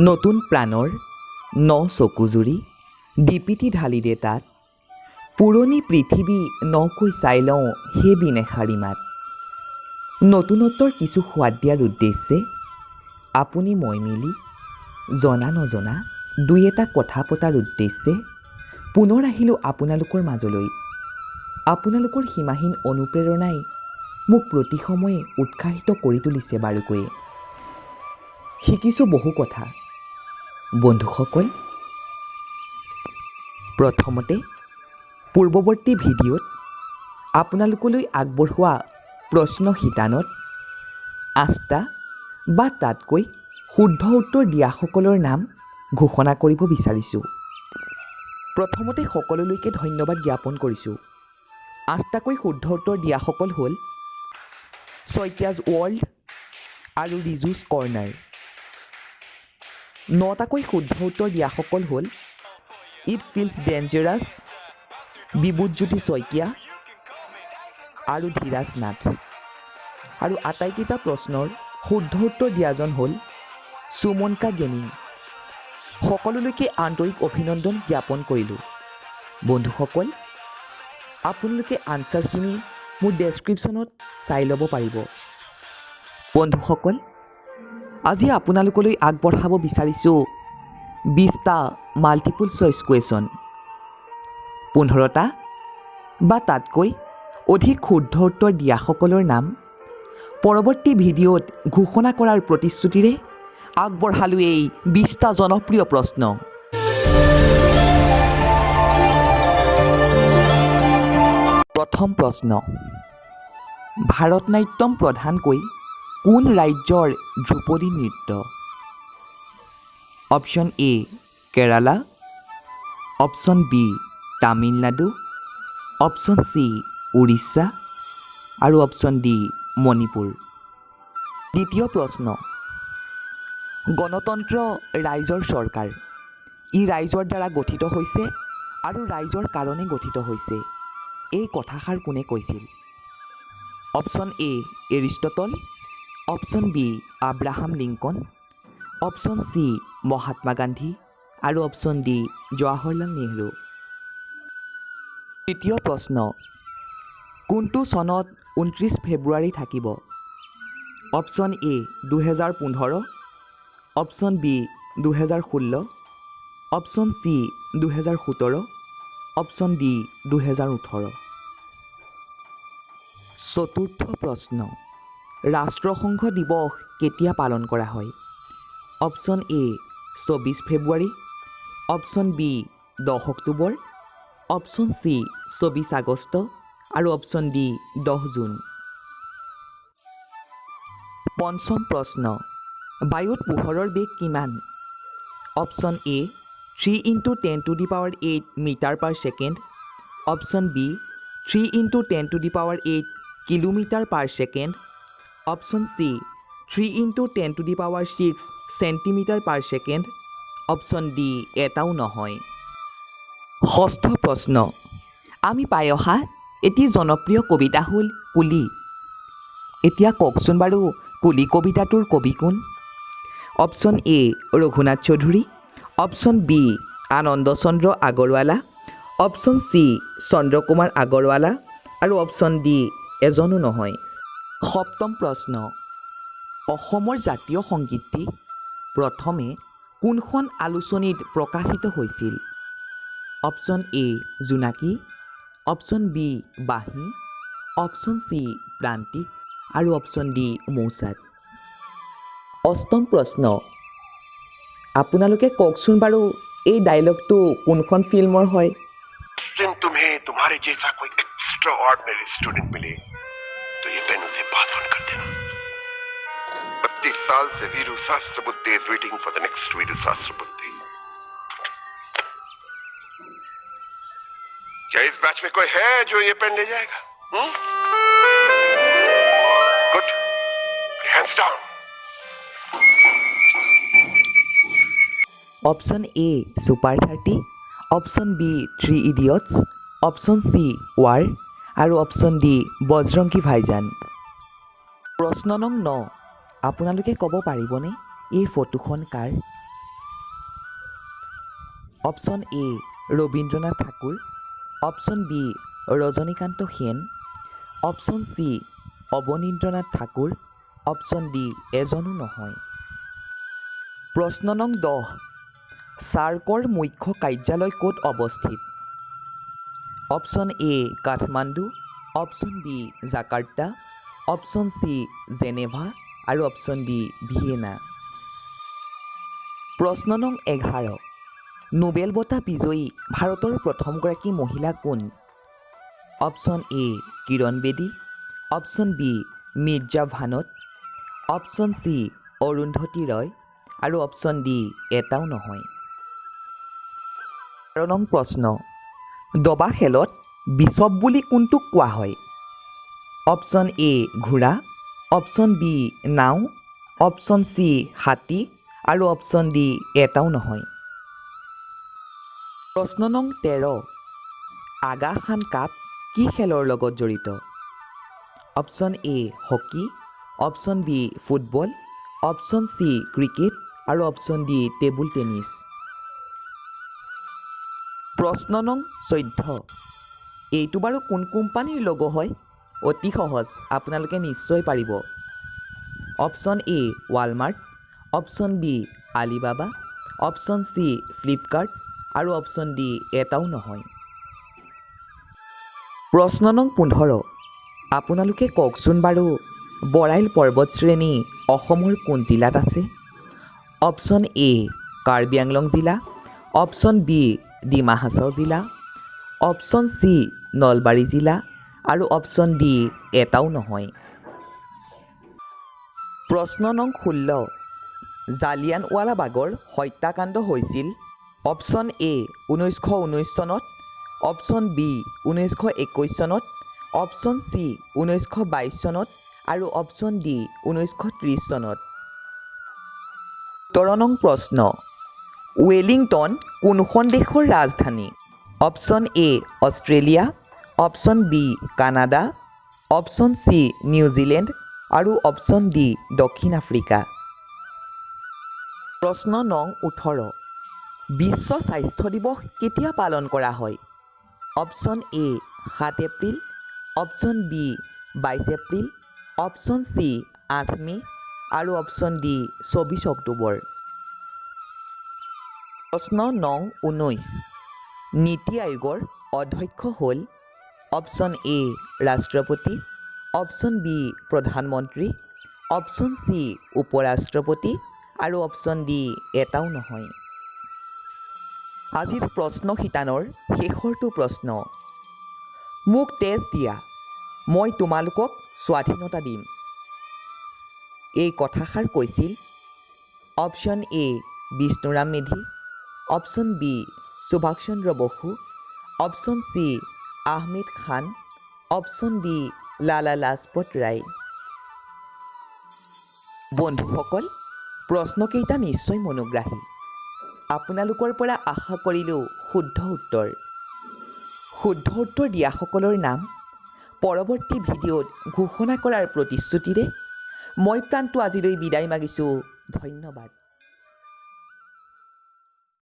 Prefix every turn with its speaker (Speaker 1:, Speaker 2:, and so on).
Speaker 1: নতুন প্ৰাণৰ ন চকুজুৰি দীপিটি ঢালি দে তাত, পুৰণি পৃথিৱী নকৈ চাই লওঁ সেই বিন এষাৰি মাত। নতুনত্বৰ কিছু সোৱাদ দিয়াৰ উদ্দেশ্যে আপুনি মই মিলি জনা নজনা দুই এটা কথা পতাৰ উদ্দেশ্যে পুনৰ আহিলোঁ আপোনালোকৰ মাজলৈ। আপোনালোকৰ সীমাহীন অনুপ্ৰেৰণাই মোক প্ৰতি সময়ে উৎসাহিত কৰি তুলিছে। বাৰুকৈয়ে শিকিছোঁ বহু কথা। বন্ধুসকল, প্ৰথমতে পূৰ্বৱৰ্তী ভিডিঅ'ত আপোনালোকলৈ আগবঢ়োৱা প্ৰশ্ন শিতানত 8টা বা তাতকৈ শুদ্ধ উত্তৰ দিয়াসকলৰ নাম ঘোষণা কৰিব বিচাৰিছোঁ। প্ৰথমতে সকলোলৈকে ধন্যবাদ জ্ঞাপন কৰিছোঁ। 8টাকৈ শুদ্ধ উত্তৰ দিয়াসকল হ'ল শইকীয়াজ ৱৰ্ল্ড আৰু ৰিজুজ কৰ্ণাৰ। 9টাকৈ শুদ্ধ উত্তৰ দিয়াসকল হ'ল it feels dangerous, Bibhujyoti Saikia আৰু ধীৰাজ নাথ। আৰু আটাইকেইটা প্ৰশ্নৰ শুদ্ধ উত্তৰ দিয়াজন হ'ল সুমনকা গেমিং। সকলোলৈকে আন্তৰিক অভিনন্দন জ্ঞাপন কৰিলোঁ। বন্ধুসকল, আপোনালোকে আনচাৰখিনি মোৰ ডেছক্ৰিপশ্যনত চাই ল'ব পাৰিব। বন্ধুসকল, আজি আপোনালোকলৈ আগবঢ়াব বিচাৰিছোঁ 20টা মাল্টিপুল চইচ কুৱেশ্যন। 15টা বা তাতকৈ অধিক শুদ্ধ উত্তৰ দিয়াসকলৰ নাম পৰৱৰ্তী ভিডিঅ'ত ঘোষণা কৰাৰ প্ৰতিশ্ৰুতিৰে আগবঢ়ালোঁ এই 20টা জনপ্ৰিয় প্ৰশ্ন। প্ৰথম প্ৰশ্ন, ভাৰতনাট্যম প্ৰধানকৈ কোন ৰাজ্যৰ ধ্ৰুপদী নৃত্য? Option A Kerala, option B Tamil Nadu, option C Orissa আৰু অপশ্যন ডি মণিপুৰ। দ্বিতীয় প্ৰশ্ন, গণতন্ত্ৰ ৰাইজৰ চৰকাৰ, ই ৰাইজৰ দ্বাৰা গঠিত হৈছে আৰু ৰাইজৰ কাৰণে গঠিত হৈছে, এই কথাষাৰ কোনে কৈছিল? Option A Aristotle, option B Abraham Lincoln, option C Mahatma Gandhi আৰু অপশ্যন ডি জৱাহৰলাল নেহৰু। তৃতীয় প্ৰশ্ন, কোনটো চনত 29 ফেব্ৰুৱাৰী থাকিব? Option A 2015, option B 2016, option C 2017, option D 2018। চতুৰ্থ প্ৰশ্ন, ৰাষ্ট্ৰসংঘ দিৱস কেতিয়া পালন কৰা হয়? Option A 24 February, option B 10 October, option C 24 August আৰু অপশ্যন ডি 10 জুন। পঞ্চম প্ৰশ্ন, বায়ুত পোহৰৰ বেগ কিমান? Option A 3 into 10 to the power 8 metre per second, option B 3 into 10 to the power 8 kilometre per second, option C 3 into 10 to the power 6 centimetre per second, option D এটাও নহয়। ষষ্ঠ প্ৰশ্ন, আমি পাই অহা এটি জনপ্ৰিয় কবিতা হ'ল কুলি। এতিয়া কওকচোন বাৰু, কুলি কবিতাটোৰ কবি কোন? Option A Raghunath Choudhury, option B Anandachandra Agarwala, option C Chandra Kumar Agarwala আৰু অপশ্যন ডি এজনো নহয়। সপ্তম প্ৰশ্ন, অসমৰ জাতীয় সংগীতটি প্ৰথমে কোনখন আলোচনীত প্ৰকাশিত হৈছিল? Option A Jonaki, option B Banhi, option C Prantik আৰু অপশ্যন ডি মৌচাক। অষ্টম প্ৰশ্ন, আপোনালোকে কওকচোন বাৰু, এই ডাইলগটো কোনখন ফিল্মৰ হয়?
Speaker 2: जिस दिन तुम्हें तुम्हारे जैसा कोई एक्स्ट्रा ऑर्डिनरी स्टूडेंट मिले तो ये पेन उसे पास ऑन कर देना। 32 साल से Viru Sahasrabuddhe is waiting for the next Viru Sahasrabuddhe. क्या इस बैच में कोई है जो ये पेन ले जाएगा? Good, hands down.
Speaker 1: Option A Super 30, option B Three Idiots, option C War আৰু অপশ্যন ডি বজৰংগী ভাইজান। প্ৰশ্ন নং 9, আপোনালোকে ক'ব পাৰিবনে এই ফটোখন কাৰ? Option A Rabindranath Thakur, option B Rajanikanta Sen, option C Abanindranath Thakur, option D এজনো নহয়। প্ৰশ্ন নং 10, ছাৰ্কৰ মুখ্য কাৰ্যালয় ক'ত অৱস্থিত? Option A Kathmandu, option B Jakarta, option C Geneva আৰু অপশ্যন ডি ভিয়েনা। প্ৰশ্ন নং 11, নোবেল বঁটা বিজয়ী ভাৰতৰ প্ৰথমগৰাকী মহিলা কোন? Option A Kiran Bedi, option B Mirza Bhanot, option C Arundhati Roy আৰু অপশ্যন ডি এটাও নহয়। 13 নং প্ৰশ্ন, দবা খেলত বিচপ বুলি কোনটোক কোৱা হয়? অপশ্যন এ ঘোঁৰা, অপশ্যন বি নাও, অপশ্যন চি হাতী আৰু অপশ্যন ডি এটাও নহয়। প্ৰশ্ন নং 13, আগা খান কাপ কি খেলৰ লগত জড়িত? Option A hockey, option B football, option C cricket আৰু অপশ্যন ডি টেবুল টেনিছ। প্ৰশ্ন নং 14, এইটো বাৰু কোন কোম্পানীৰ লগ' হয়? অতি সহজ, আপোনালোকে নিশ্চয় পাৰিব। Option A Walmart, option B Alibaba, option C Flipkart আৰু অপশ্যন ডি এটাও নহয়। প্ৰশ্ন নং 15, আপোনালোকে কওকচোন বাৰু বৰাইল পৰ্বতশ্ৰেণী অসমৰ কোন জিলাত আছে? অপশ্যন এ কাৰ্বি আংলং জিলা, অপশ্যন বি ডিমা হাছাও জিলা, অপশ্যন চি নলবাৰী জিলা আৰু অপশ্যন ডি এটাও নহয়। প্ৰশ্ন নং 16, জালিয়ানৱালাবাগৰ হত্যাকাণ্ড হৈছিল? অপশ্যন এ 1919 চনত, অপশ্যন বি 1921 চনত, অপশ্যন চি 1922 চনত আৰু অপশ্যন ডি 1930 চনত। 17 নং প্ৰশ্ন, ৱেলিংটন কোনখন দেশৰ ৰাজধানী? Option A Australia, option B Canada, option C New Zealand আৰু অপশ্যন ডি দক্ষিণ আফ্ৰিকা। প্ৰশ্ন নং 18, বিশ্ব স্বাস্থ্য দিৱস কেতিয়া পালন কৰা হয়? Option A 7 April, option B 22 April, option C 8 মে' আৰু অপশ্যন ডি 24 অক্টোবৰ। প্ৰশ্ন নং 19, নীতি আয়োগৰ অধ্যক্ষ হ'ল? অপশ্যন এ ৰাষ্ট্ৰপতি, অপশ্যন বি প্ৰধানমন্ত্ৰী, অপশ্যন চি উপৰাষ্ট্ৰপতি আৰু অপশ্যন ডি এটাও নহয়। আজিৰ প্ৰশ্ন শিতানৰ শেষৰটো প্ৰশ্ন, মোক তেজ দিয়া, মই তোমালোকক স্বাধীনতা দিম, এই কথাষাৰ কৈছিল? Option A Bishnuram Medhi, option B Subhash Chandra Bose, option C Ahmed Khan, option D Lala Lajpat Rai. বন্ধুসকল, প্ৰশ্নকেইটা নিশ্চয় মনোগ্ৰাহী। আপোনালোকৰ পৰা আশা কৰিলোঁ শুদ্ধ উত্তৰ। শুদ্ধ উত্তৰ দিয়াসকলৰ নাম পৰৱৰ্তী ভিডিঅ'ত ঘোষণা কৰাৰ প্ৰতিশ্ৰুতিৰে মই প্ৰাণটো আজিলৈ বিদায় মাগিছোঁ। ধন্যবাদ।